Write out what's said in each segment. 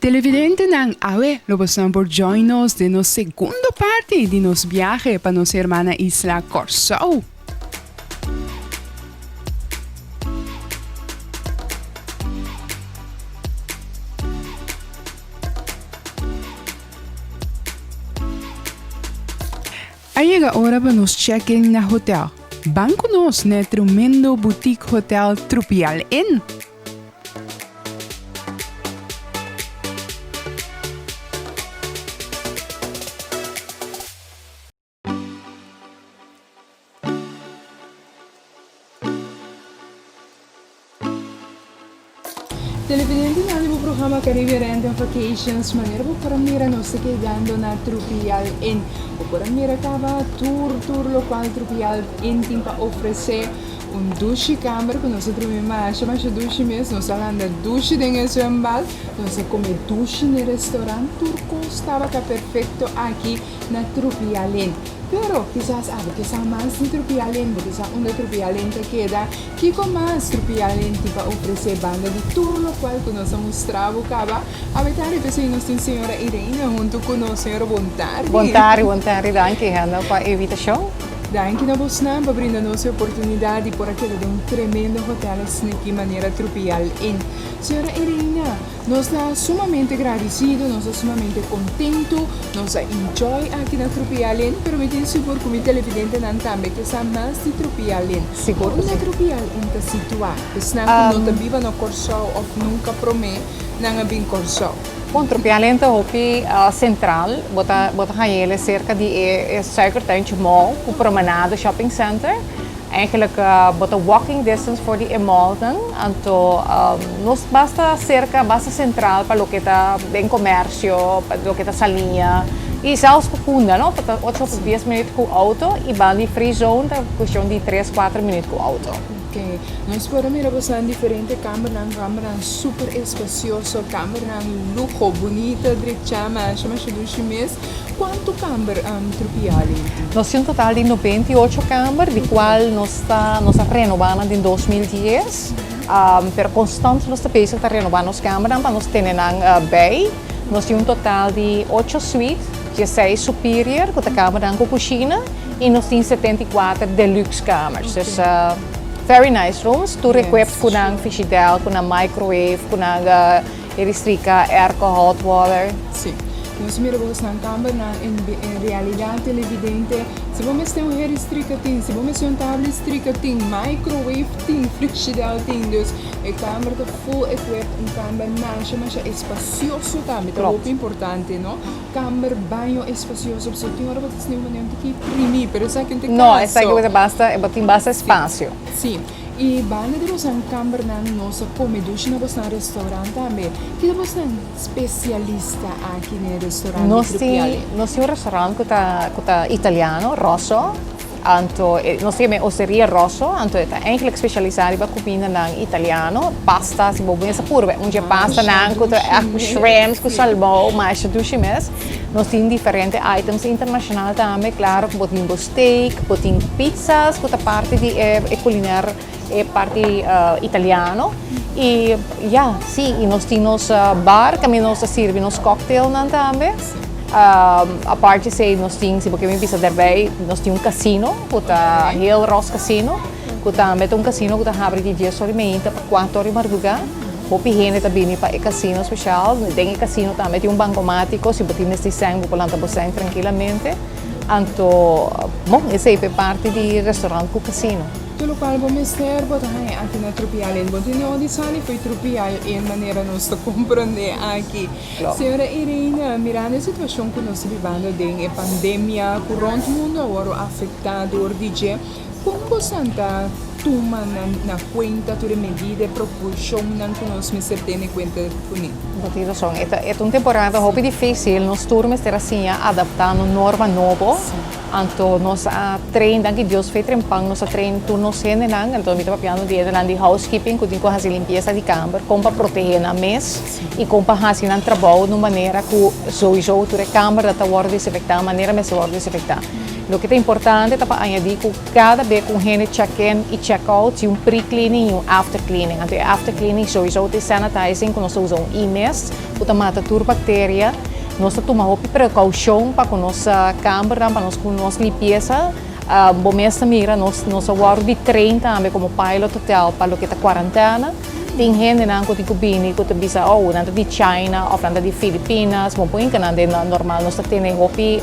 Televidentenan, awe lo bosonan por join nos den nos segundo parti di nos biahe pa nos hermana isla Kòrsou. A yega ora pa nos check-in na hotel. Ban ku nos na e tremendo boutique hotel Trupial Inn. Televidentenan di bo programa Caribbean Random Vacations, manera bo por a mira nos ta kegando na Trupial Inn. Bo por a mira kaba tur tur lokual Trupial Inn tin pa ofresé. Un dushi kamber ku nos a drumi masha masha dushi mes, nos a landa dushi den e zwembad, nos a kome dushi na e restaurant, tur kos tabata perfekto aki na Trupial Inn. Pero kisas abo ke sa mas di Trupial Inn, bo ke sa unda Trupial Inn ta keda, kiko mas Trupial Inn tin pa ofresé banda di tur lokual ku nos a mustra bo kaba? Awe tardi p'esei nos tin señora Irene huntu ku nos. Señora bon tardi. Bon tardi, bon tardi, danki Henda pa e invitashon. Danki na bosnan pa brinda nos e oportunidad di por a keda den un tremendo hotel asina ki manera Trupial Inn. Señora Irina, nos ta sumamente gradicido, nos ta sumamente contento, nos a enjoy aki na Trupial Inn, pero mi tin sigur cu mi televidentenan tambe ke sa mas di Trupial Inn. Sigur cu Unda si. Trupial Inn ta situa? Esnan cu no ta biba na Corsou of nunca prome nan a bin Corsou. Bon, Trupial ta hopi central. Bo ta bo ta haña el cerca di e e Suikertuintje Mall cu Promenade Shopping Center. Eigenlijk bo ta walking distance for di e mallnan. Anto nos basta cerca, basta central pa loke ta den comercio, pa loke ta Saliña y zelfs pa Punda, no? Ta ocho of dies minuut cu auto y banda di Free Zone ta cuestion di tres, cuater minuut cu auto. Ok, nos por a mira boso diferente kambernan, kambernan super espacioso, kambernan luho, bunita, drecha, masha masha dushi mes. Cuanto kamber Trupial tin? Nos tin un total di 98 kamber, di cual nos ta nos a renoba nan den 2010, pero constant nos ta bezig ta renoba nos kambernan pa nos tene nan bij. Nos tin un total di ocho suite, dieseis superior cu ta kambernan cu cushina. Y nos tin 74 deluxe kamers. Dus very nice rooms. Tur equipped cu nan frigidel, cu nan microwave, cu nan eristrika, airco, hot water. Si. Nos mira bo esnan kambernan en realidad televidente si bo mester un eristrika tin, si bo mester un tabla estrika tin, microwave tin, frigidel tin. Dus e kamber ta full equipped, un kamber masha masha espacioso tambe ta hopi importante no. Kamber, baño espacioso, pasobra tin ora bo ta sinti bo manera un tiki primi, pero esaki no ta e No, esaki caso. bo ta basta, bo tin basta espacio. Si, y banda di bosnan kambernan nos a come dushi na bosnan restaurant tambe. Ki ta bosnan specialista aki na e restaurant di Nos Trupial? tin, nos tin un restaurant cu ta, cu ta italiano, Rosso. Anto nos ta yama e Osteria Rosso, anto e ta eigenlijk specialisa riba cumindanan italiano, pasta, si bo mester purba un dje pastanan cu ta echt cu shrimps, cu salmou, masha dushi mes. Nos tin diferente items internacional tambe, claro cu bo tin bo steak, bo tin pizzas cu ta parti di e culinair, e parti italiano. Y ya, si, y nos tin nos bar caminda nos ta sirbi nos cocktailnan tambe. Aparte esey nos tin, si bo ke mi bisa derbij, nos tin un casino cu ta Heel Ros Casino, cu tambe ta un casino cu ta habri di dies ora y meinta pa cuatro ora y marduga. Hopi hende ta bini pa e casino special. Den e casino tambe tin un bancomatico, si bo tin mester sèn bo por lanta bo sèn trankilamente. Anto, bon, esey pa e parti di restaurant cu casino. Tur lokual bo mester bo ta haña aki na Trupial Inn. Bo tin no di sali fo'i Trupial Inn manera nos ta komprondé aki. Señora Irene, mirando e situashon ku nos ta bibando den e pandemia ku rònt mundu a wòrdu afektá dor di dje, kon bosan ta tuma na kuenta tur e medida, e propulshonnan ku nos mester tene kuenta kuné? Bo tin rason. E ta un temporada hopi difísil. Nos tur mester a siña adaptá no norma nobo. Anto nos a train, danki Dios fe trempan nos a train tur nos hendenan, anto mi ta papiando di hendenan di housekeeping ku tin ku hasi limpiesa di kamber, kon pa protehé nan mes i kon pa hasi nan trabou di un manera ku souiso tur e kamber ta wòrdu desinfektá manera mester wòrdu desinfektá. Loke ta importante ta pa añadí ku kada be ku un hende check in i check out tin un pre-cleaning i un after cleaning. Anto e after cleaning souiso ta e sanitizing ku nos ta usa un e-mist ku ta mata tur bakteria. Nos ta tuma hopi prekoushon pa ku nos kambernan, pa nos ku nos limpiesa. Bo mes ta mira nos nos a wòrdu di train tambe komo pilot hotel pa loke ta kuarantena. Tin hendenan ku tin ku bini ku ta bisa oh nan ta di China òf nan ta di Filipinas. Bo por hinka nan den normal nos ta tene hopi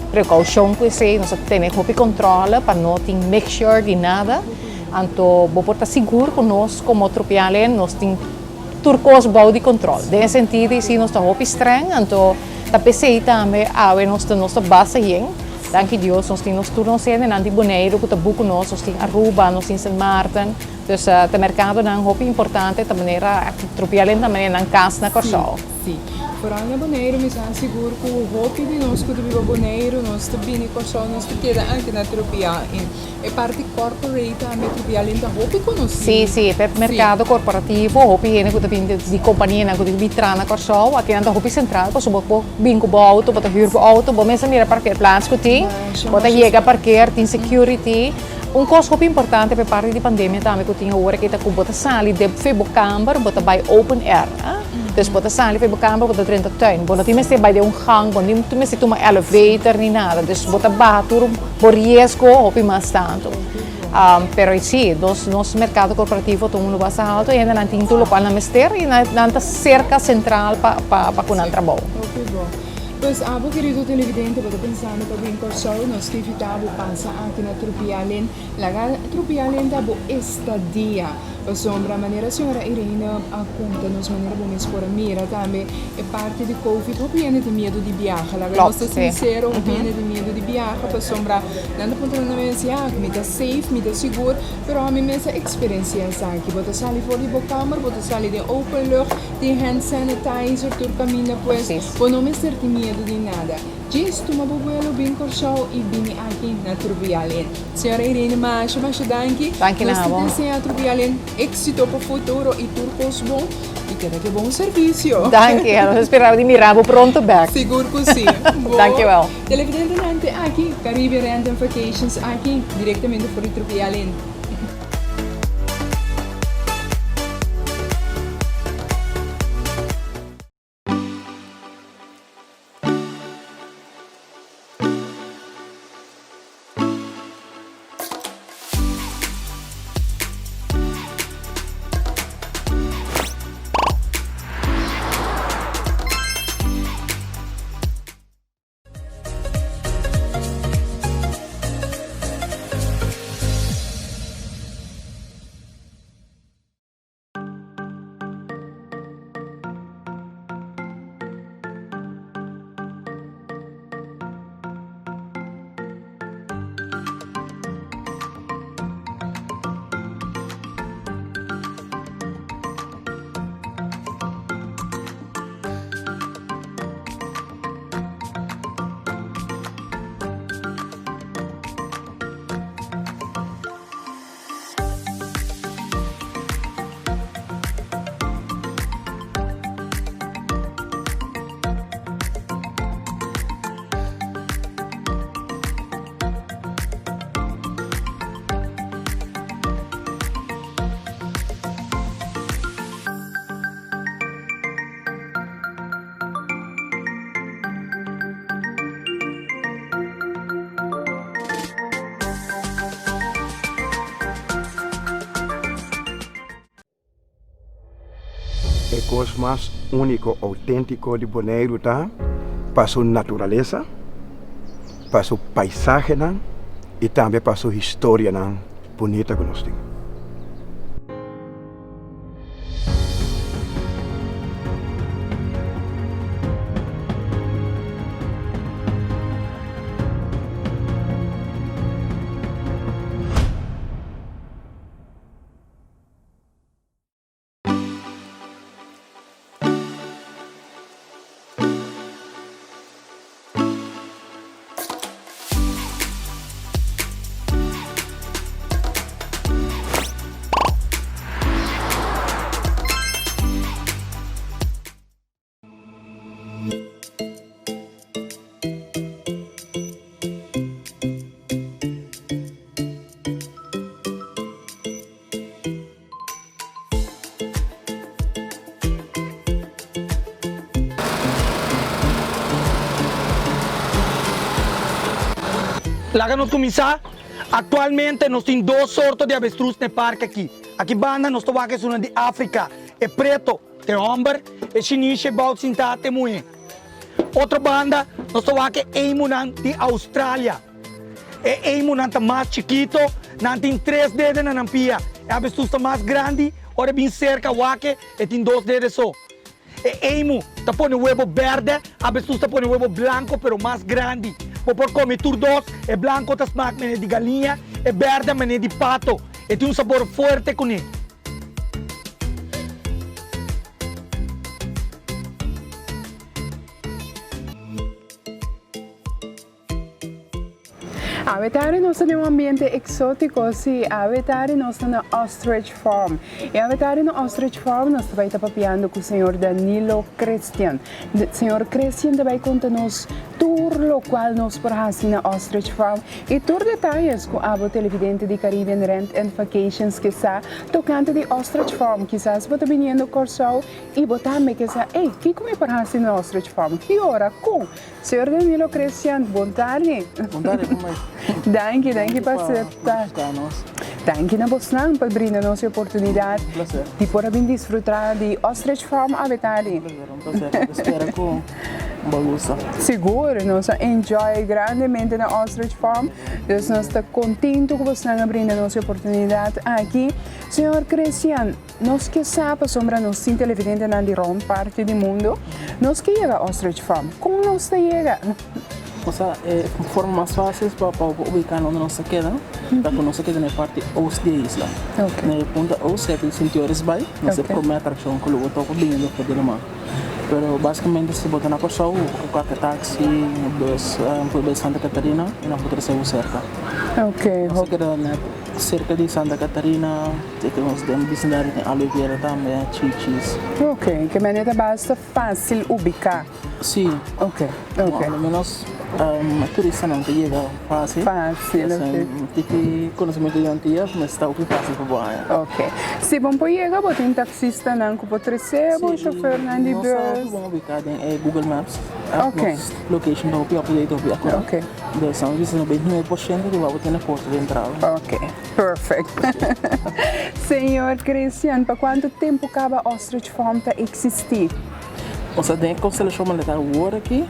prekoushon ku esei, nos ta tene hopi kòntròle pa no tin mixture di nada. Anto bo por ta sigur ku nos komo Trupialen nos tin tur kos bou di kòntròl. Den e sentido ei si nos ta hopi strèng anto ta p'esei tambe awe nos ta nos ta basta yen. Danki Dios nos tin nos tur nos hendenan di Boneiru ku ta buku nos, nos tin Aruba, nos tin Sint Maarten. Dus ta merkadonan hopi importante ta manera Trupialen ta manera nan kas na Kòrsou. Sí, sí. Foral na Boneiru mi sa sigur ku hopi di nos ku ta biba Boneiru nos ta bini Kòrsou nos ta keda aki na Trupial. E parti corporate tambe Trupialen ta hopi konosí. Sí, sí, e merkado korporativo hopi hende ku ta bini di kompanianan ku ta bin traha na Kòrsou aki nan ta hopi sentral pasobra bo por bin ku bo outo, bo ta hür bo outo, bo mes a mira parkeerplaats ku tin, bo ta yega parkeer, tin security. Un kos hopi importante pa e parti di pandemia tambe ku tin awor aki ta ku bo ta sali den for bo kamber bo ta bai open air. Dus bo ta sali for bo kamber bo ta drenta tuin. Bo no tin mester bai den un gang, bo no tin mester tuma elevator ni nada. Dus bo ta baha tur bo riesgo hopi mas tantu. Pero si, nos nos merkado korporativo ta un lo basta haltu i hendenan tin tur lokual nan mester i nan ta serka sentral pa pa ku nan trabou. Hopi bon. Pues abo kerido televidente bo ta pensando pa bin Kòrsou, nos ta invitá bo pasa aki na Trupialen. Laga Trupialen ta bo estadia. Pasobra manera señora Irene a conta nos manera bo mes por a mira tambe e parti di covid hopi hende tin miedo di biaha laga nos ta sincero hopi hende tin miedo di biaha pasobra nan ta puntra nan mes ya mi ta safe mi ta sigur pero ami mes a experiencia esaki bo ta sali for di bo kamer bo ta sali den open lucht tin hand sanitizer tur caminda pues bo no mester tin miedo di nada. Djis tuma bo vuelo bin Kòrsou i bini aki na Trupial Inn. Señora Irene masha masha danki. Danki na abo. Nos ta desea Trupial Inn éxito pa futuro i tur kos bon i keda ke bon servisio. Danki, nos ta spera di mira bo pronto bek. Sigur ku si. Danki wel. Televidentenan te aki, Caribbean Rent and Vacations aki direktamente for di Trupial Inn. E kos mas úniko, outéntiko di Boneiru ta pa su naturalesa, pa su paisahenan i tambe pa su historianan bunita ku nos tin. Laga nos kuminsá. Aktualmente nos tin dos sorto di avestruz na e parke aki. Aki banda nos ta wak esunnan di Afrika, e preto ta e hòmber, e shinishi e bou sintá ta e muhé. Otro banda nos ta wak e eimunan di Australia. E eimunan ta mas chikito, nan tin tres dede na nan pia. E avestruz ta mas grandi, ora e bin serka wak e, e tin dos dede so. E emu ta pone webo berde, abestruz ta pone webo blanco pero mas grandi. Bo por come tur dos, e blanco ta smaak mene di galiña, e berde mene di pato. E tin un sabor fuerte cune. Awe tardi nos ta den un ambiente exotico, si, awe tardi nos ta na Ostrich Farm. Y awe tardi na Ostrich Farm nos ta bay ta papiando cu señor Danilo Christian. Señor Christian ta bay conta nos tur locual nos por haci na Ostrich Farm y tur detayes cu abo televidente di Caribbean Rent and Vacations ke sa tocante di Ostrich Farm. Kisas bo ta biniendo Corsou y bo tambe ke sa, ey, kico mi por haci na Ostrich Farm? Ki ora? Con? Señor Danilo Christian, bon tardi. Bon tardi, con bai? Danki, danki pa acepta. Bishita nos. Danki na bosnan pa brinda nos e oportunidad. Un placer. Di por a bin disfruta di Ostrich Farm awe tardi. Un placer, un placer. Ta spera cu bo a gusta. Sigur, nos a enjoy grandemente na Ostrich Farm. Dus nos ta contento cu bosnan a brinda nos e oportunidad aki. Señor Christian. Nos ke sa pasobra nos tin televidentenan di rond parti di mundo. Nos ke yega Ostrich Farm. Kon nos ta yega? Osea, e forma mas fácil pa pa bo ubiká na unda nos ta keda ta ku nos ta keda na e parti oost di e isla. Na e punta oost ya tin Sint Joris Bay, nos e promé atrakshon ku lo bo topa biniendo for di laman. Pero básikamente si bo ta na Kòrsou bo por kòrta taksi, bus, por bai Santa Catarina i nan por trese bo serka. Nos ta keda nèt serka di Santa Catarina. Te ke nos den bisindario tin aloe vera tambe, chichis. Ok, ke manera ta basta fácil ubiká. Sí. Ok, ok. Por lo menos turistanan ta yega fácil. Fácil, ok. Tiki konosementu di Antillas mester ta hopi fácil pa bo haña. Ok. Si bo por yega bo tin taksistanan ku por trese bo, shofernan di bus. Sí, nos sa hopi bon ubiká den e Google Maps. Ok. Nos location ta hopi up to date, hopi akurat. Ok. Entonces nos bisa 99% ku bo tene porta di entrada. Ok. Perfect. Señor Christian, pa cuanto tempo caba Ostrich Farm ta existi? Osea, den e constelacion manera ta awor aki,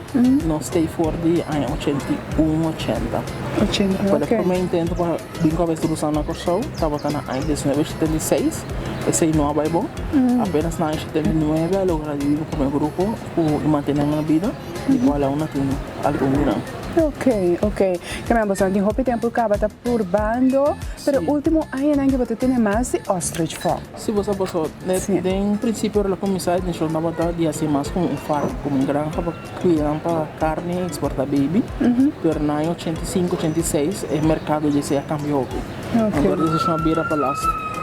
nos ta for di aña 81, 80. 80, Pero e ok. prome intento pa bin cu avestruz na Corsou tabata na aña 1976, esey no a bay bon. Apenas na aña 79 a logra di bin cu prome grupo cu i mantene nan na bida, di cual aun na tin algun di nan. Ok, ok. Ke men boso tin hopi tempu kaba ta purbando, pero ultimo añanan ke bo ta tene mas di ostrich farm. Si, bo sa boso, den principio ora lo cuminsa e intencion tabata di haci mas como un farm, como un granja pa cuida nan pa carne y exporta baby, pero na aña 85, 86 e mercado di esey a cambia hopi. Anto e decision a bira pa las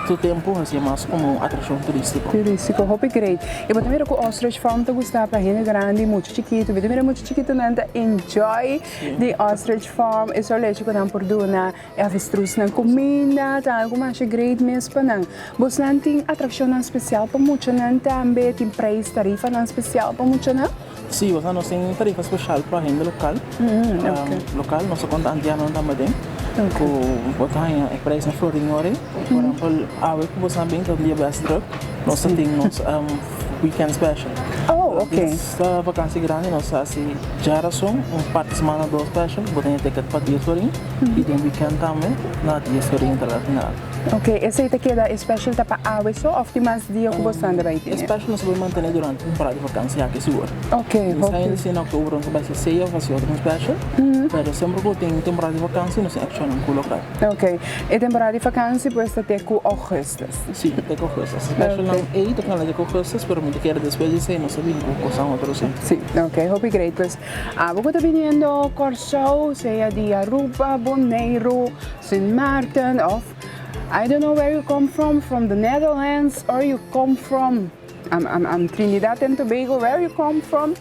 su tempu haci mas como un atraccion turistico. Turistico, hopi great. Y bo ta mira cu ostrich farm ta gusta pa hende grandi y mucha chikito. Bo ta mira mucha chikitonan ta enjoy di ostrich farm. E solo hecho cu nan por duna e avestruznan cuminda ta algo masha great mes pa nan. Bosnan tin atraccionnan special pa muchanan tambe? Tin prijs, tarifanan special pa muchanan? Sí, osea nos tin tarifa special pa hende local. Local, nos ta conta antianonan tambe den. Cu bo ta haña e prijs na florin ora. Por ehempel, awe cu bo sa bin ta un dia best druk, nos ta tin nos weekend special. Oh, ok. Esta vakantie grandi nos ta haci djarason, un par di semana dos special, bo ta haña ticket pa dies florin y den weekend tambe na dies florin ta la final. Ok, esey ta keda e special ta pa awe so of tin mas dia cu boso ta bay tene? E special nos ta bay mantene durante temporada di vakantie aki sigur. Ok, hopi. Nos ta si na october nos ta bay haci sea of haci otro special, pero semper cu tin temporada di vakantie nos tin accionnan cu local. Ok, e temporada di vakantie pues ta te cu augustus? Si, te cu augustus. Specialnan ey ta kanda te cu augustus, pero mi ta kere despues di esey nos ta bin cu cosnan otro si. Si, ok, hopi great. Pues abo cu ta biniendo Corsou, sea di Aruba, Boneiru, Sint Maarten of I don't know where you come from, from the Netherlands or you come from I'm Trinidad and Tobago, where you come from,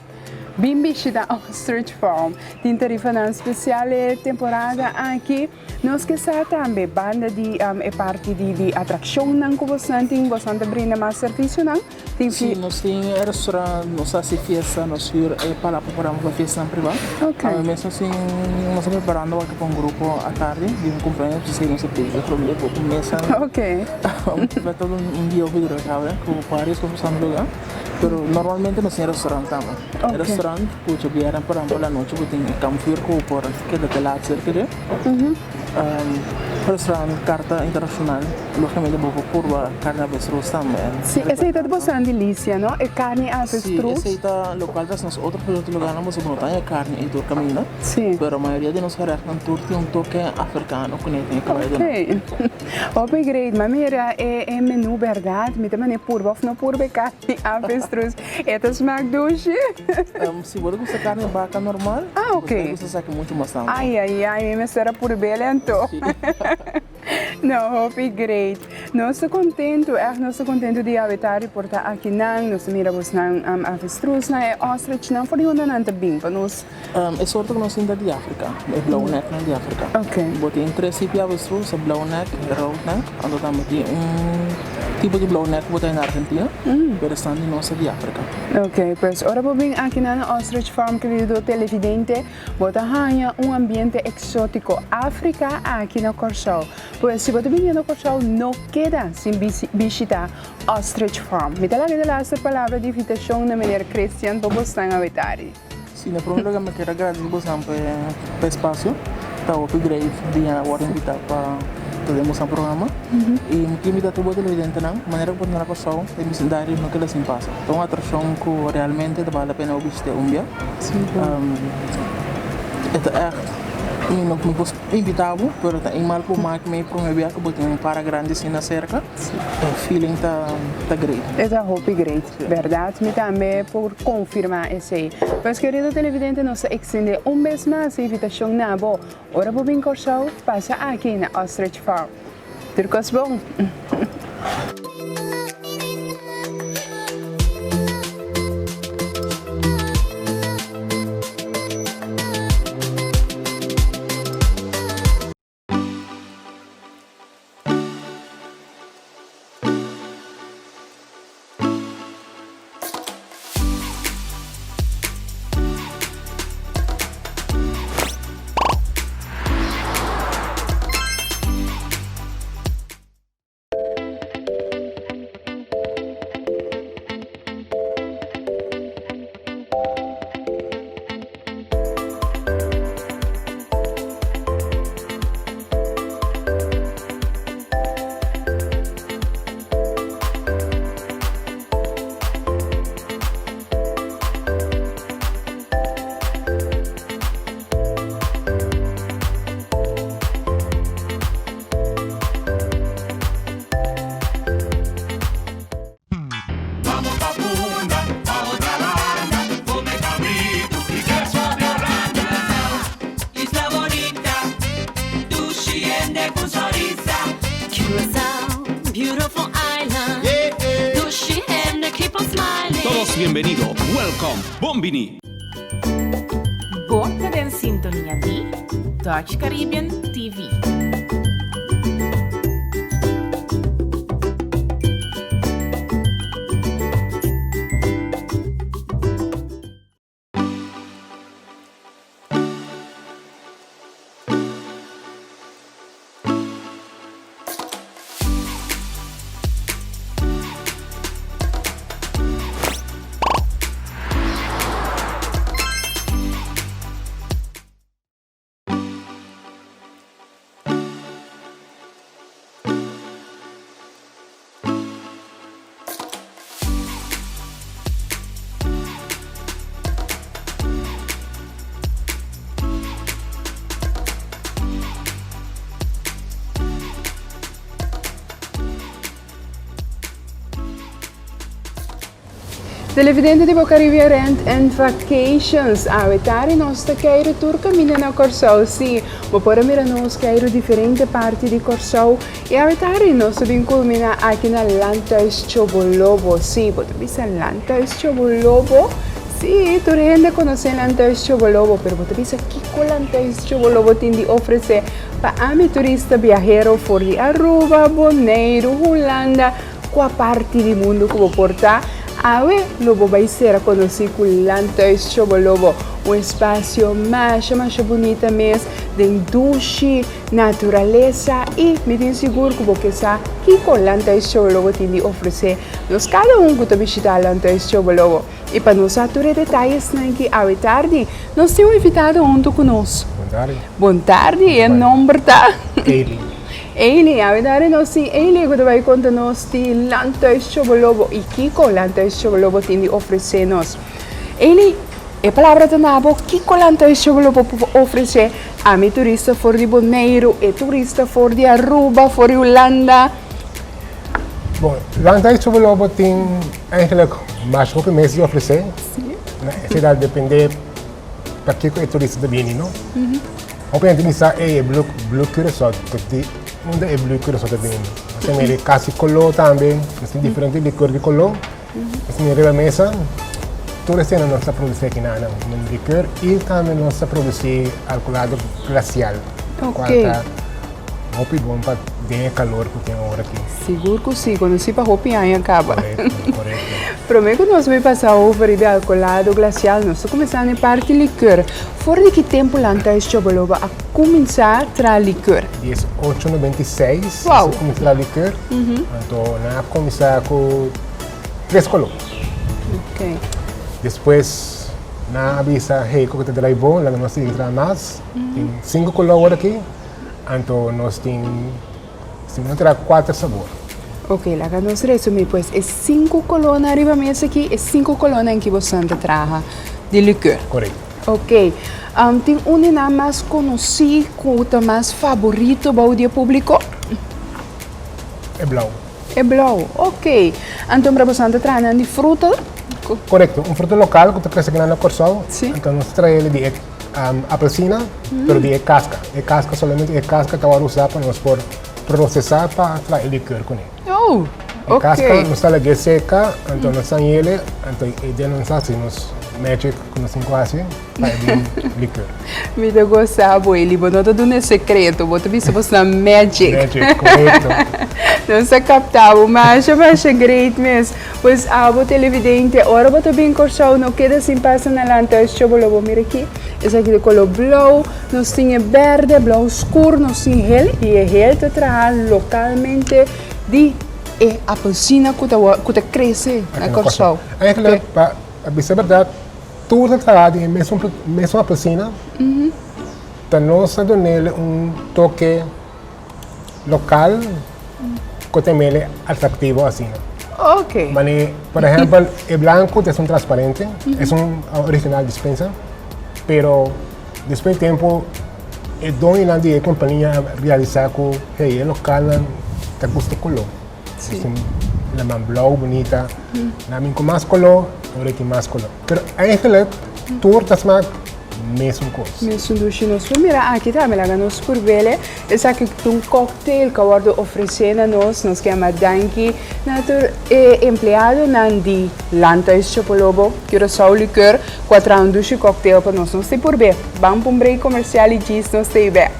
bin bishita Ostrich Farm. Tin tarifanan special e temporada aki. Nos ke sa tambe banda di e parti di di atraccionnan cu bosnan tin, bosnan ta brinda mas servicionan? Tin Sí, nos tin e restaurant, nos hasi fiesta, nos huur e palapa por pa fiestanan privá. Ok. Awe mes nos tin, nos ta preparando wak pa un grupo atardi di un cumpleaños, p'esei nos a pidi e grupo un mesa. Ok. Ta todo un dia hopi druk awe ku varios kos pasando luga, pero normalmente nos tin e restaurant tambe. Ok. E restaurant ku djabièrnè por ehempel anochi bo tin e kampvuur ku bo por keda te laat serka dje. Restaurant karta internashonal, lógicamente bo por purba karni avestruz tambe. Sí, esei ta di boso delisia, no? E karni avestruz. Sí, esei ta lokual ta nos otro produkto lugarnan pasobra bo no ta haña karni ei tur kaminda. Sí. Pero mayoria di nos gerechtnan tur tin un toke afrikano ku ne tin e kruidennan. Ok. Hopi great. Ma mira e e menu bèrdat mi ta mane purba òf no purba e karni avestruz. E ta smak dushi. Si bo ta gusta karni baka normal, Ah, ok. bo ta gusta esaki muchu mas tantu. Ai, ai, ai, mi mester a purb'el anto. Sí. No, hopi great. Nos ta kontentu, ègt nos ta kontentu di awe ta reportá akinan. Nos ta mira bosnan avestruznan, e ostrichnan, for di unda nan ta bin pa nos? E sorto ku nos tin ta di Afrika, e blauw neknan di Afrika. Ok. Bo tin tres tipo di avestruz, e blauw nek, e rood nek, anto tambe tin un tipo di blauw nek ku bo ta haña na Argentina, pero esnan di nos ta di Afrika. Ok, pues ora bo bin akinan na Ostrich Farm kerido televidente, bo ta haña un ambiente eksótiko, Afrika aki na Kòrsou. Pues si bo ta bini na Kòrsou no keda sin bishita Ostrich Farm. Mi ta laga e laster palabra di invitashon na meneer Christian pa bosnan awetari. Si, na prome lugar mi kier a gradisi bosan pa e espacio. Ta hopi great di a worde invita pa ta den bosan programa. Y mi kier invita tur bo televidentenan, manera cu bo ta na Kòrsou, den bisindario no keda sin pasa. Ta un atraccion cu realmente ta bale la pena bo bishita un bia. E ta echt, mi no por invita bo, pero ta eenmaal cu bo mak mi prome bia cu bo tin un para grandi asina cerca, e feeling ta great. E ta hopi great. Berdad, mi tambe por confirma esey. Pues querido televidente nos ta extende un bes mas e invitacion na bo, ora bo bin Corsou, pasa aki na Ostrich Farm. Tur cos bon! Todos bienbenido, welcome, bon bini! Bo ta den sintonia di Dutch Caribbean TV. Televidente di Bocaribe Rent and Vacations, awe tardi nos ta keiru tur kaminda na Kòrsou. Sí, bo por a mira nos keiru diferente parti di Kòrsou i awe tardi nos ta bin kulminá aki na Landhuis Chobolobo. Sí, bo ta bisa Landhuis Chobolobo? Sí, tur hende konosé Landhuis Chobolobo, pero bo ta bisa kiko Landhuis Chobolobo tin di ofresé pa ami turista biahero for di Aruba, Boneiru, Hulanda, Kua parti di mundu ku bo por ta? Awe lo bo bai sera konosí ku Landhuis Chobolobo, un espasio masha masha bunita mes den dushi naturalesa i mi tin sigur ku bo ke sa kiko Landhuis Chobolobo tin di ofresé nos kada un ku ta bishitá Landhuis Chobolobo. I pa nos sa tur e detayesnan ki awe tardi nos tin un invitado huntu ku nos. Bon tardi. Bon tardi, e nomber ta? Eli. Eli, awe tardi nos tin Eli ku ta bai konta nos di Landhuis Chobolobo i kiko Landhuis Chobolobo tin di ofresé nos. Eli, e palabra ta na bo, kiko Landhuis Chobolobo por ofresé ami turista for di Boneiru, e turista for di Aruba, for di Hulanda? Bon, Landhuis Chobolobo tin eigenlijk mas hopi mes di ofresé. Esei ta dependé pakiko e turista ta bini, no? Hopi hende bisa, ey, e blue, blue Curaçao, ta di unda e blue Curaçao ta bini? Nos ta mira e kasi koló tambe, nos tin diferente likor di koló. Nos tin riba mesa, tur esena nos ta produsí aki na nan likor i tambe nos ta produsí alkolado glasial, kual ta hopi bon pa den e kalor ku tin awor aki. Sigur ku si, konosí pa hopi aña kaba. Korekto, korekto. Promé ku nos bai pasa over riba e alkolado glasial, nos ta kuminsá na e parti likor. For di ki tempu Landhuis Chobolobo a kuminsá traha likor? 1896 nos a kuminsá traha likor. Anto nan a kuminsá ku tres koló. Despues nan a bisa, hey, kiko ta drai bon, laga nos sigui traha mas. Tin sinku koló awor aki. Anto nos tin, si no traha kuater sabor. Ok, laga nos resumí pues e sinku kolónan riba mesa aki, e sinku kolónan ki boso ta traha di likor. Korekto. Ok, tin un di nan mas konosí ku ta mas faborito bou di e públiko? E blou. E blou, ok. Anto mira boso ta traha nan di fruta? Korekto, un fruta lokal ku ta krese akinan na Kòrsou. Sí. Anto nos ta traha el di e apelsina, pero di e kaska. E kaska, solamente e kaska ta wòrdu usá pa nos por prosesá pa traha e likor kuné. Oh, ok. E kaska nos ta lag'é seka, anto nos ta yele, anto e dia nos hasi nos magic ku nos tin ku hasi pa e bin likor. Mi ta gosa bo, Eli, bo no ta duna e sekreto, bo ta bisa bo sna magic. Magic, korekto. Nos a kapta bo masha masha great mes. Pues abo televidente, ora bo ta bin Kòrsou no keda sin pasa na Landhuis Chobolobo. Mira aki, esaki ta koló blou, nos tin e bèrdè, blou skur, nos tin hel i e hel ta traha lokalmente di e apelsina ku ta ku ta krese na Kòrsou. Eigenlijk, pa bisa bèrdat, tur ta traha di e mesun mesun apelsina, ta nos a dun'el un toke lokal ku ta mele atraktivo asina. Ok. Mane, por ehèmpel, e blanku ta esun transparente, esun original dispensa, pero despues di tempu e doñonan di e kompania a realisá ku, hey, e lokalnan ta gusta koló. Sí. Esun laman blou bunita. Nan bin ku mas koló, ora e tin mas koló. Pero eigenlijk tur ta smak mesun kos. Mesun dushi. Nos por mira aki tambe laga nos purbele. Esaki ta un cocktail ku a wòrdu ofresé na nos. Nos ke yama danki na tur e empleadonan di Landhuis Chopolobo, Curaçao Liqueur ku a traha un dushi cocktail pa nos. Nos ta purb'é. Ban pa un break komersial i djis nos ta bè.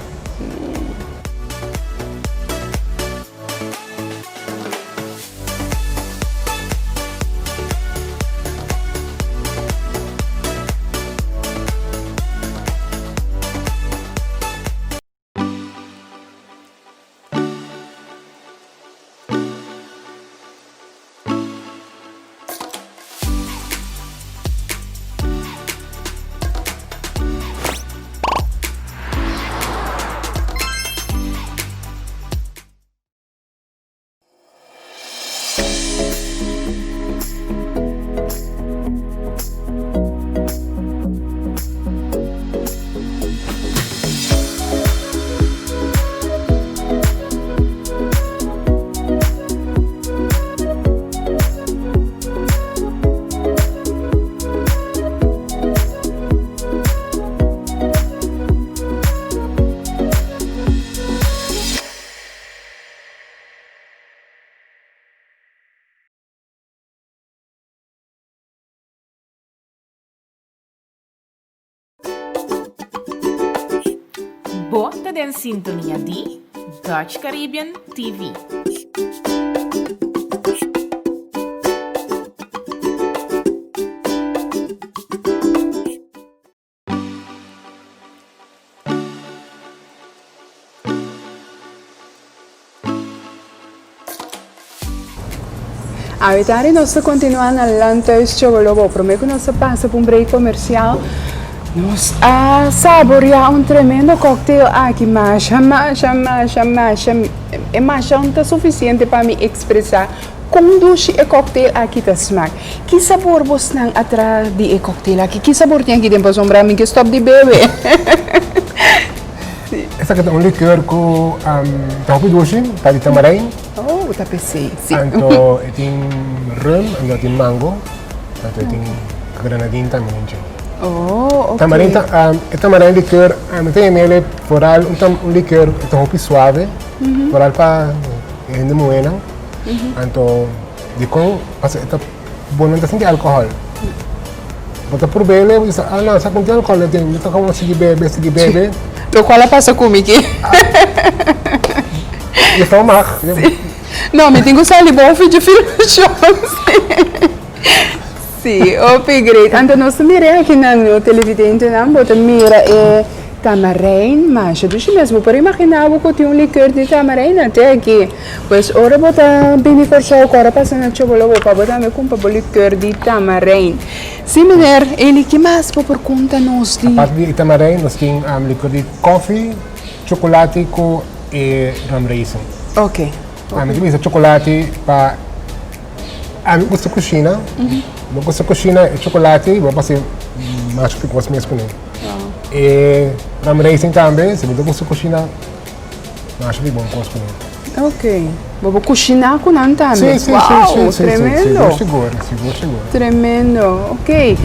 Bo ta den sintonia di Dutch Caribbean TV. Awitari nos ta continua na Landhuis Chobolobo. Prome cu nos ta pasa pa un break comercial, nos a saborea un tremendo cocktail aki. Masha, masha, masha, masha, e masha no ta suficiente pa mi expresa con dushi e cocktail aki ta smaak. Ki sabor bosnan a traha di e cocktail aki? Ki sabor tin aki den pasobra mi ke stop di bebe? Esaki ta un liqueur cu ta hopi dushi, ta di tamarijn. Oh, ta pesey, si. Anto e tin rum, anto e tin mango, anto e tin grenadine tambe den dje. Oh, ok. Tamarijn ta, e tamarijn liqueur, mi ta yam'el vooral un tam, un liqueur ku ta hopi suave, vooral pa e hende muhénan. Anto dikon pasobra e ta, bo no ta sinti alkohòl. Bo ta prob'el, bo bisa, ah no, sa kon tin alkohòl e tin, mi ta komo sigui bebe, sigui bebe. Lokual a pasa ku mi ki. Juffrouw mag. Sí. No, mi tin ku sali boven dje filmashon. Sí, hopi great. Anto nos ta mira aki nan no televidentenan, bo ta mira e tamarijn masha dushi mes. Bo por imaginá bo ku tin un likeur di tamarijn na te aki. Pues ora bo ta bini Kòrsou ku ora pasa na Chobolobo pa bo tambe kumpra bo likeur di tamarijn. Sí meneer Eli, ki mas bo por konta nos di. Aparte di tamarijn nos tin likeur di kòfi, chokolati ku e rum raisin. Ok. Ami ta bisa chocolate pa ami gusta cushina. Mi gusta cushina e chocolate bo pasa mas hopi cos mes cune. E rum raisin tambe si bo ta gusta cushina mas hopi bon cos cune. Ok. Bo por cushina cu nan tambe? Si, si, Wow, si, si, tremendo. Sigur, sigur, sigur, sigur. Tremendo. Ok.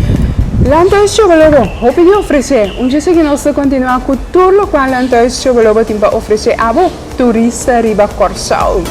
Landhuis Chobolobo hopi di ofrece. Un dje sigui nos ta continua cu tur locual Landhuis Chobolobo tin pa ofrece abo, turista riba Corsou.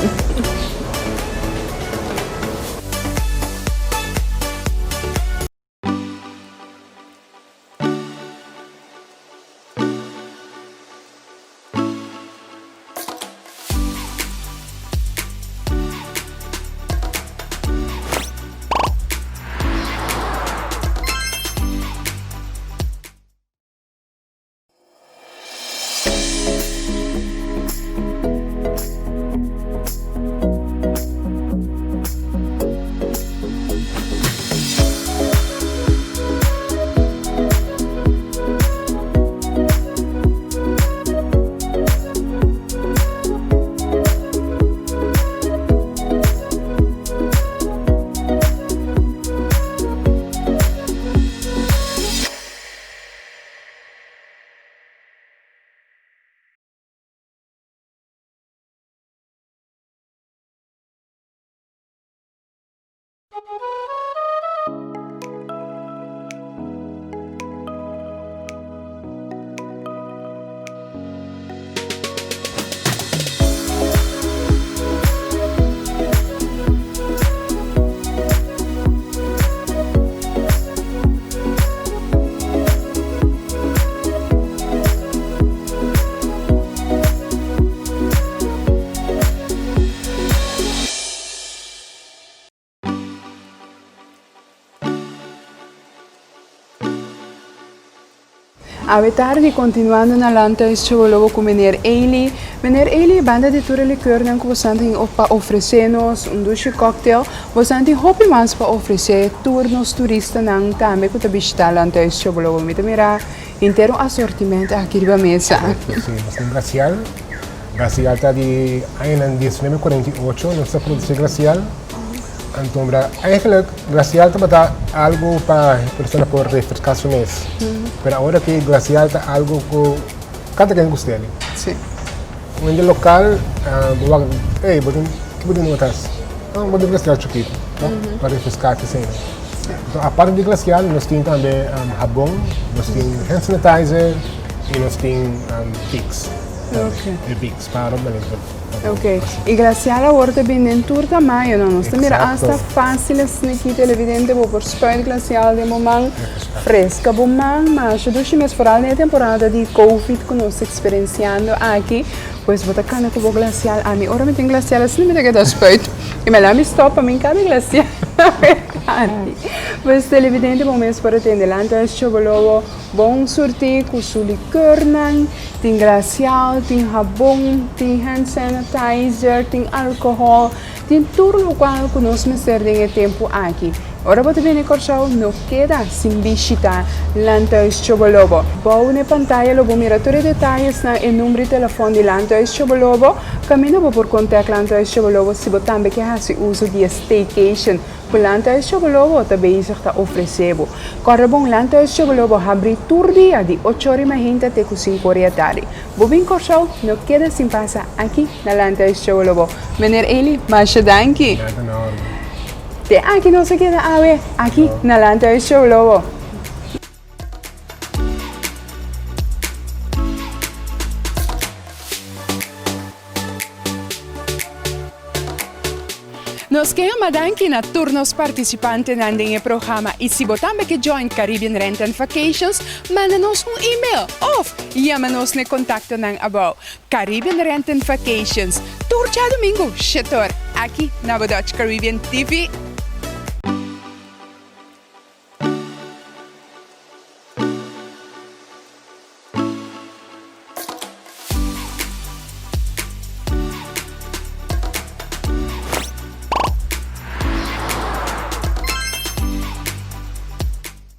Awe tardi continuando na Landhuis Chobolobo cu meneer Ely. Meneer Ely, banda di tur e liqueurnan cu bosan tin pa ofrece nos, un dushi cocktail, bosan tin hopi mas pa ofrece tur nos turistanan tambe cu ta bishita Landhuis Chobolobo. Mi ta mira henter un asortiment aki riba mesa. Si, nos tin glacial. Glacial ta di añanan 1948 nos ta produci glacial. Anto mira, eigenlijk glacial tabata algo pa persona por refresca su mes. Pero awor aki glacial ta algo cu cada ken gusta dele. Sí. Un hende local, bo wak, ey, bo tin, ki bo tin den bo tas? Ah, bo tin glacial chikito, no? Pa refresca asina. Anto aparte di glacial nos tin tambe habon, nos tin hand sanitizer y nos tin Vicks. Ok. E Vicks pa ropa manera. Ok, y glacial awor ta bini den tur tamaño, no? Nos ta mira hasta fácil asina aki televidente bo por spuit glacial den bo man, fresca bo man, masha dushi mes foral den e temporada di covid cu nos ta experienciando aki, pues bo ta cana cu bo glacial, ami ora mi tin glacial asina mi ta keda spuit y mi la mi stop pa mi cabe glacial pues televidente bo mes por a tende Landhuis Chobolobo. Bon surtí ku su likörnan, tin glacial, tin habon, tin hand sanitizer, tin alkohòl. Tin tur lokual ku nos mester den e tempu aki. Ora bo ta bini Kòrsou, no keda sin bishitá Landhuis Chobolobo. Bou n'e pantaya lo bo mira tur e detayesnan, e number di telefòn di Landhuis Chobolobo. Kaminda bo por kontèkt Landhuis Chobolobo si bo tambe ke hasi uso di e staycation ku Landhuis Chobolobo ta bezig ta ofresé bo. Kòrda bon, Landhuis Chobolobo habrí tur dia di ocho ora i mainta te ku sinku ora i atardi. Bo bin Kòrsou, no keda sin pasa aki na Landhuis Chobolobo. Meneer Eli, masha danki. Nada na orde. Te aki nos a keda awe, aki na Landhuis Chobolobo. Nos ke yama danki na tur nos partisipantenan den e programa i si bo tambe ke join Caribbean Rent and Vacations, manda nos un email of yama nos n'e kontaktonan abou. Caribbean Rent and Vacations, tur djadumingu shetor, aki na bo Dutch Caribbean TV.